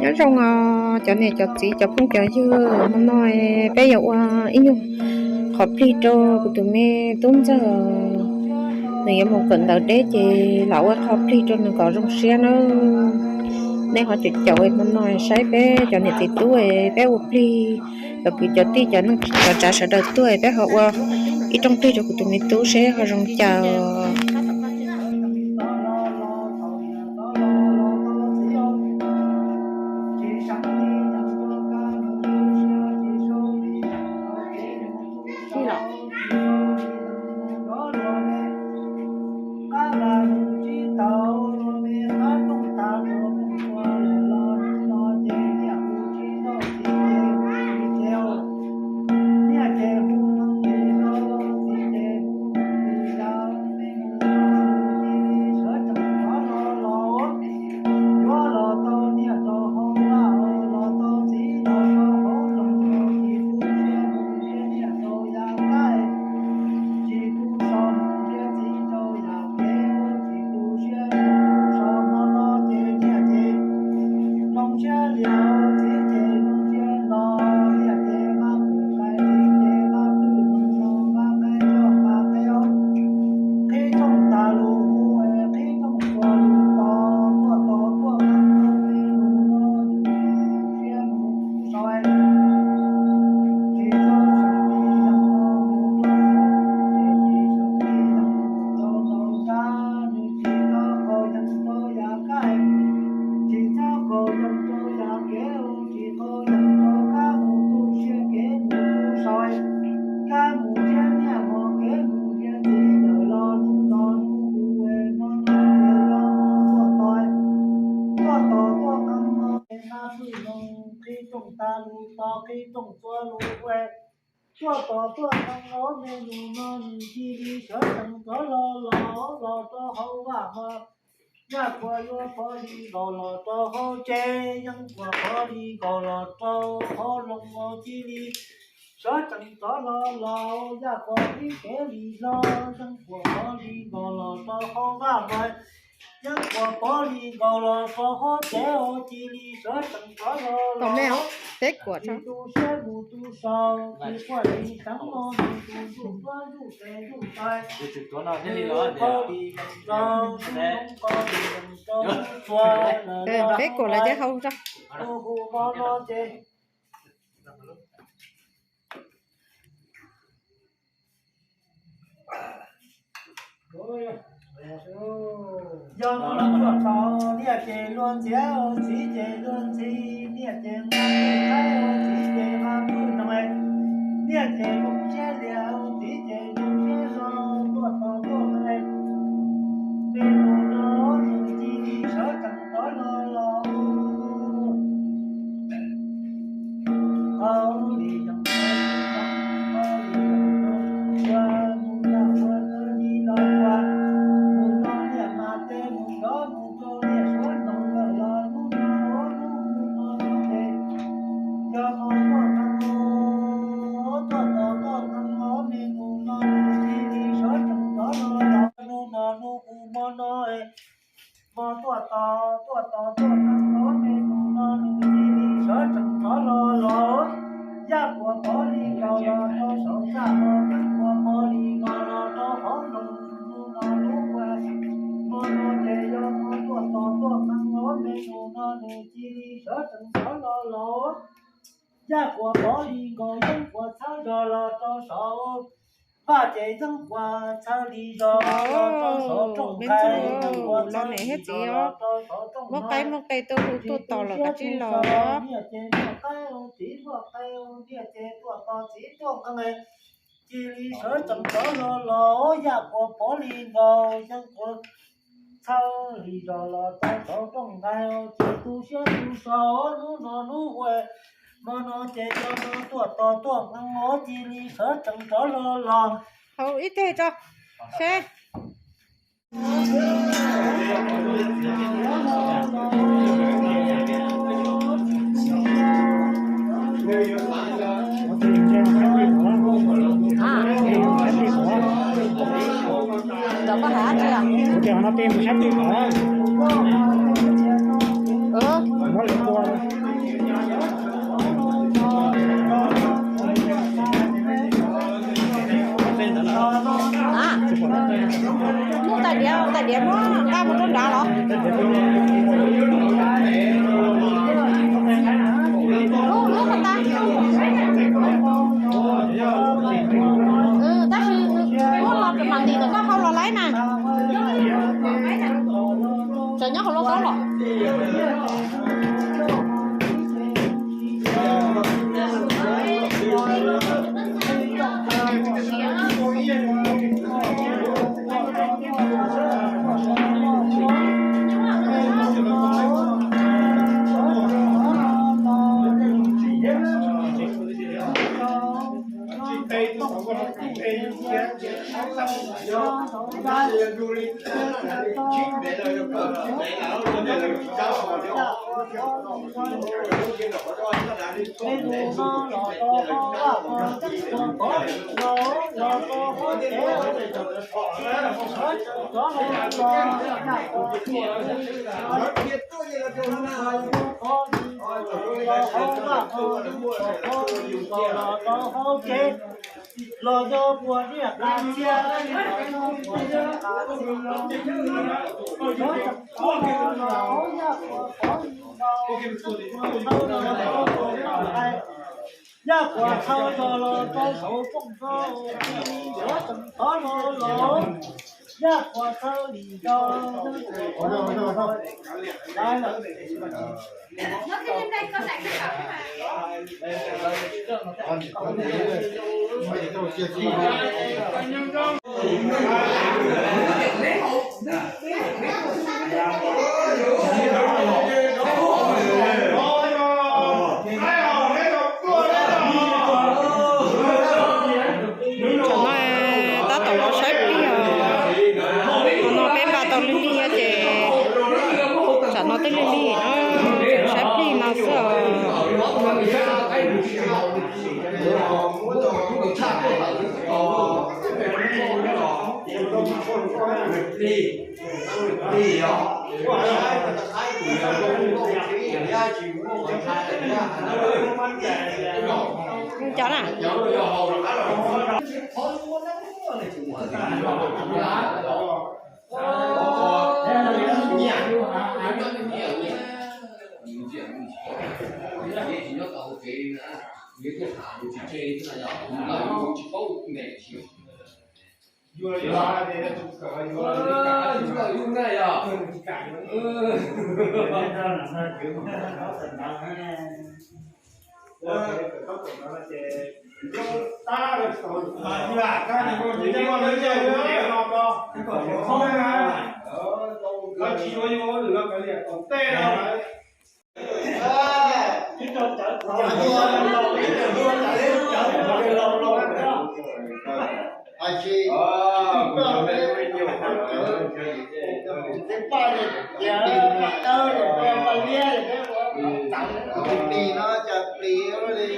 Nyob zoo os cov niam cov txiv cov phooj cov ywg, hmo no peb yuav ua ib nyuag qhov plig rau kuv tus me tub ntxawg. Nws yuav mus kawm ntawv deb ces lam ua qhov plig rau nws kom zoo siab nawb. Nej ho caum caum hmo no saib peb cov niam txiv tub peb ua plig, cov kwv cov tij cov neej cov tsav sawv daws tuaj peb ho ua ib rooj plig rau kuv tus me tub seb ho zoo cas. Tuaj tos tuaj qee ob me nus no nws cia li sawv tsees rov los los los rau hauv vaj hmo. Yaj Kuam yuav pov li nkaus los rau hauv tsev, Yeeb Kuam pov li nkaus los rau hauv loog, cia li sawv tsees rov los los, Yaj Kuam ib kev li hlo, Yeeb Kuam pov li nkaus los rau hauv vaj hmo. Yeeb Kuam pov li nkaus los rau hauv tsev, cia li sawv tsees rov los los. Tsis tu siab mus tu sau, tsis quaj tsis teev los mus tus ntuj tuab ntuj tes ntuj tais. Ua li nkaus rau, ua li nkaus rau, ua li nkaus rau. Hu hu mo no ces yog mus tuaj tos niaj ces luag ntxias, txiv ces luag ntxhi, niaj ces nqa pwj qaib, txiv ces nqa pwj noog, niaj ces zoo siab lias, txiv ces zoo siab zoo, tuaj tos tuaj qee. Me nus no nws cia li sawv tsees rov los los. Ua li yog ua li yog mus yam ua li los ua, mus no niam mas tes mus nrov mus rau niam suav noog lawm los hnub no ua hnub no ces yog mus tuaj qee, tuaj tos tuaj qee, me nus no nws cia li sawv tsees rov los los. Hnub no hnub kuv mo no, mo tuaj tos tuaj tos tuaj qee, me nus no nws cia li sawv tsees rov los los. Yaj Kuam pov li nkaus los rau saum txaj hmo, Yeeb Kuam pov li nkaus los rau hauv loog, hnub no hnub ua, mo no ces yog mo tuaj tos tuaj qee, me nus no nws cia li sawv tsees rov los los. Yaj Kuam pov li nkaus, Yeeb Kuam txhawb zog los rau saum vaj ces Yeeb Kuam txhawb li zog los rau saum rooj nqaij, Yeeb Kuam txhawb li zog los rau saum rooj nqaij. Muaj qaib muaj qe tuaj hu tuaj tos los kav tsij los. Niaj ces muaj qaib hu txiv muaj qe hu, niaj ces tuaj tos txiv tuaj qee, cia li sawv tsees rov los los. Yaj Kuam pov li nkaus, Yeeb Kuam txhawb li zog los rau saum rooj nqaij, tsis tu siab tu sau, hnub no hnub ua, mo no ces yog mo tuaj tos tuaj qee, cia li sawv tsees rov los los. Hau ib teg tso seb. Cov poj hav tsis yog? Kuv tias no peb mus saib twg tod. Ua, muab tais diav, tais diav muab nqa mus rau nrad los? Lub, lub ko tas. Tab sis muab los mam ntim ntawm koj hau los laib na. Tsam nyob hauv lauj kaub los. Los rau puas niaj tas cia, yaj kuas thawj los rau saum rooj, yuav tseem thov los los, yaj kuas thawj lim los. Tam no tab tom los saib plig os. Tam no peb nqa tau lwj lij ces tsam no twb lwj lij na, saib plig no xwb os. Cov na. Plis no cas plis li.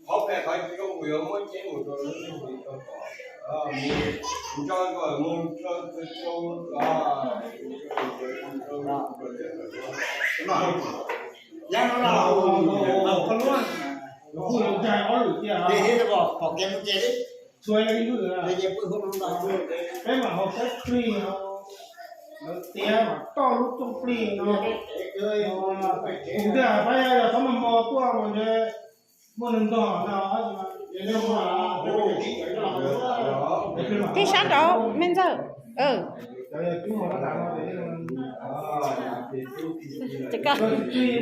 Qhov pem qhov tsis zoo kuv yuav muab ceeb mus rau lub neej tau tom mus nco kom mus rau rau Yog no los, pom kev mus ces li. Peb mam haus saib plig no, lawv tiav mam toj lub rooj plig no. Kuv tias pab yog txhob mos mos tuaj mas ntshe muaj neeg ntog no. Tib sab nraud me ntxawg.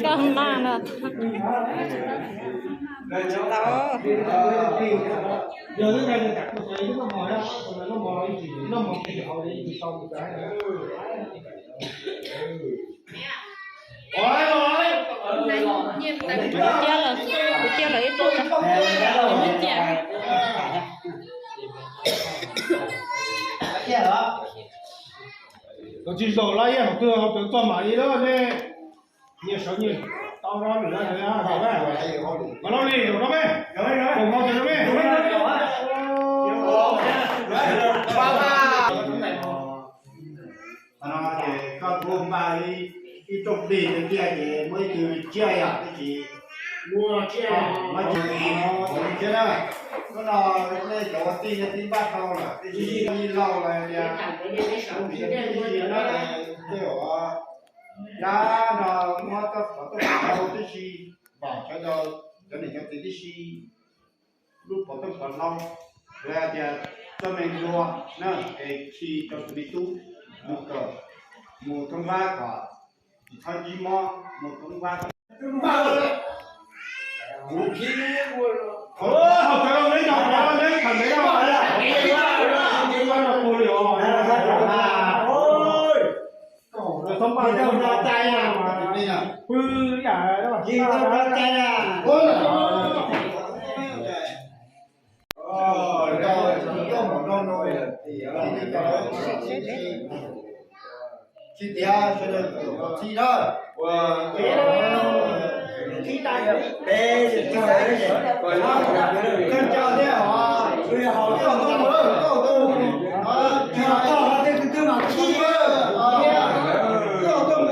Koj mas no. Tsis tau. Kuv cia lawm, kuv cia lawm ib tug. Koj tsis zaum lawm, yog qhov twg ho txog mam li lawm ne. Nyias sawv nyias tau rau lwm lawm, mas loj li zaum rau me, zaum no ces rau me. Tij tiag ces muaj ib tug tsiaj yog tib si, muaj tsiaj no thiab na. Hnub no nej cov ua tij nej twb npaj tau lawm, tib si ib lauj los tias, ua tib si na, tej uas yab no muab txoj qhov txoj qhov tau tib si, vam sawv daws cov niam cov txiv tib si, lub pov thawj pov hlau, los tias txoj me hlua na, es khi rau tus me tub mus kawm, mus thoob vab kom tsis txhob ntsib mob, mus thoob vab. Tsis tias sawv daws kom txi na. Koj cov thiab hos, haus coj tuaj mus, coj tuaj mus lawm,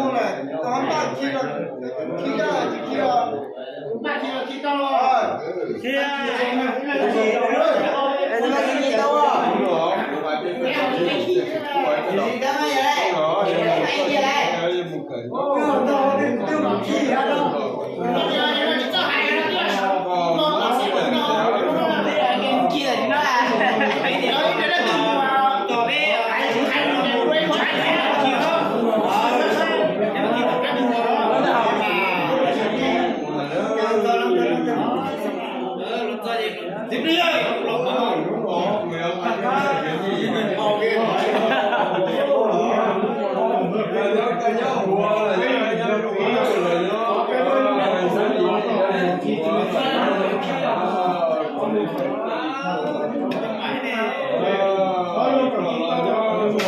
tsis khi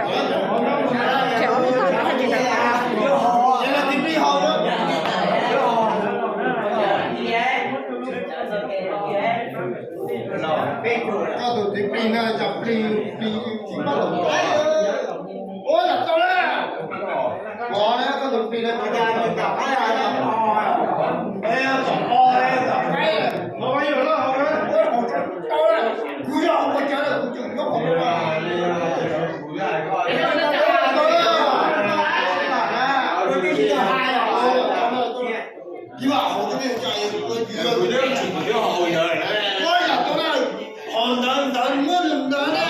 tsis khi, tsis khi tau. Koj tus txiv plig no cov plig, plig tsis pab los qaib. Ua los tau na. Pov na, koj tus plig no tsis pab los qaib. Tom pov, tom qaib, no yog loj hauv na. Tau na. Kuv yog hauv ua cov lawm kuv tseem nyob hauv na. Ib vam hauv tib neeg tsa ua yus yog tus tseem yog hauv yawg na. Ua yam tau na, hauv ntawd ntawd muab nws ntawd na.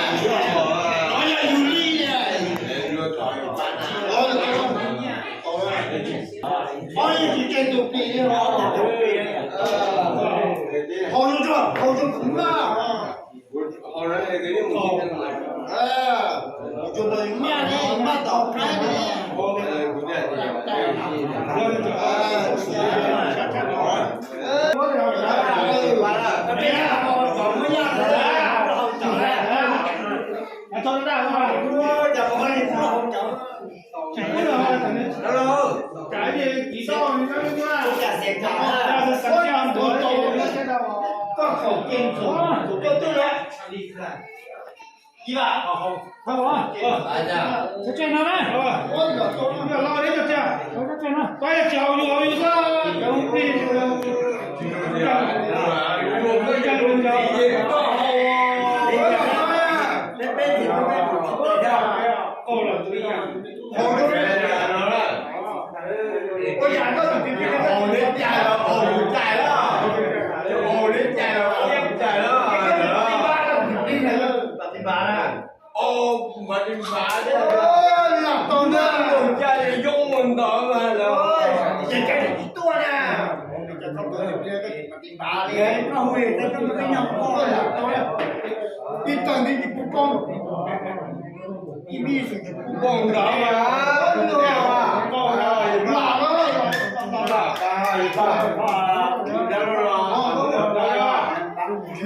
Nov yog yus li na. Ua yus tsis tseg tus plis li hauv. Hauv yus tso, hauv yus tsis maj. Tus no maj ne, maj tom qab ne. Ib vam, tso tseg no na. Ua los ib tso tseg, tso tseg no. Koj yog tsis haus yus haus yus xwb, cov plig. Haus li cas los haus li cas los haus li cas los haus li cas los haus li cas los haus li cas los. Ua mas li nphav thiab, lam tau na, ua cas yoob mus ntawd mas lawm. Ces cas tsis tuaj na. Ib tawg ntawd tsis pub poob, ib vij xwm tsis pub poob ntawd mas, lam na, lam na, lam na.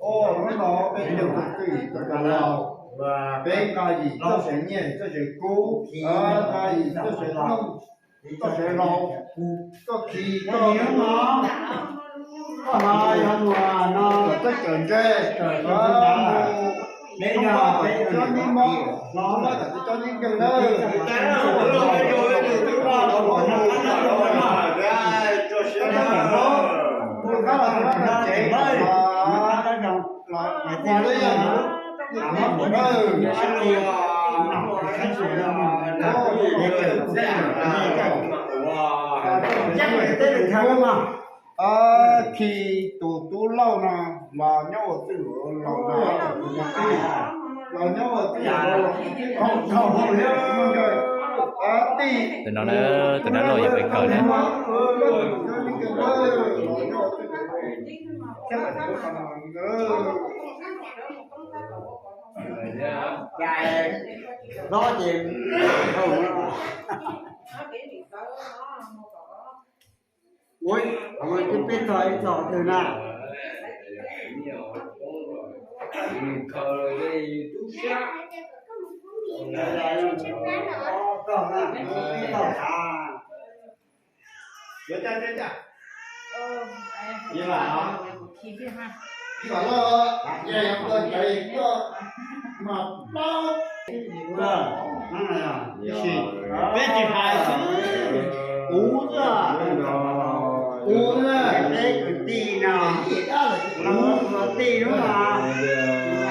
Hnub no peb cov kwv tij cov laus, peb nqa yim tuaj sev nyiaj tuaj sev kub, nqa yim tuaj sev nyiaj tuaj sev laus, tuaj khi tuaj, koj hais yog mus no tuaj cawm ntse, mus noj cov txiv tsob nyiaj mob, mus noj cov txiv tsob nyiaj nkeeg nawb. Mus kab los tsev los, los ua li yog mus nawb. Khi tus tub Lauj no los nyob ua twj laus, los nyob ua twj laus, tij, tus no, tus dab laug yog pes kawm na. Hlob ces ua, ua peb txog ib txog twg na? Peb tsis hais xwb, kuv, kuv, peb kwv tij no, los kwv tij hnub no,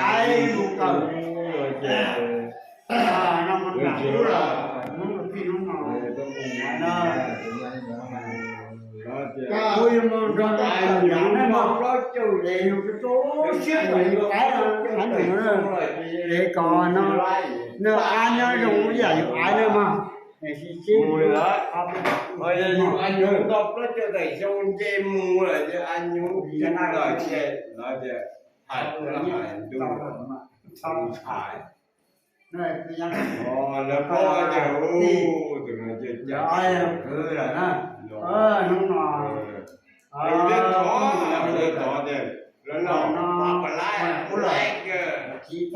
ai mus kawm no, mus nram ub los, hnub kwv tij hnub no, no. Kuv yuav mus nrog koj kawm yav no mog, es yus rau siab kom yus aiv, aiv nus, es kom no, nws aiv nyob zoo ib yam yus aiv na mog. Yus aiv nyob tau plaub caug daim xyoo nce mus lawm ces aiv nyob lawm ces no ces hais ntuj ntshai. Lawv paub tias tus no ces kwv lawm na. Hnub no thiab thov, lawv thov tias lawv no pa pa laib ub laib kawg.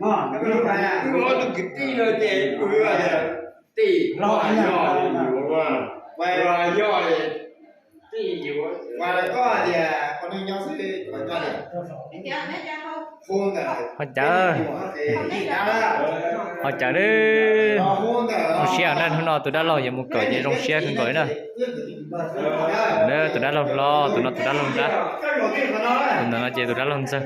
Tus kwv tij no ces kuv hais tias, tij, los yog yuav, los yog tij yuav, koj tias, ho cawv, ho cawv, zoo siab na. Hnub no tus dab laug yuav mus kawm ces zoo siab kawg nkaus li na. Tus dab laug hlob, tus no tus dab laug nrab, tus ntawm no ces tus dab laug ntxawg.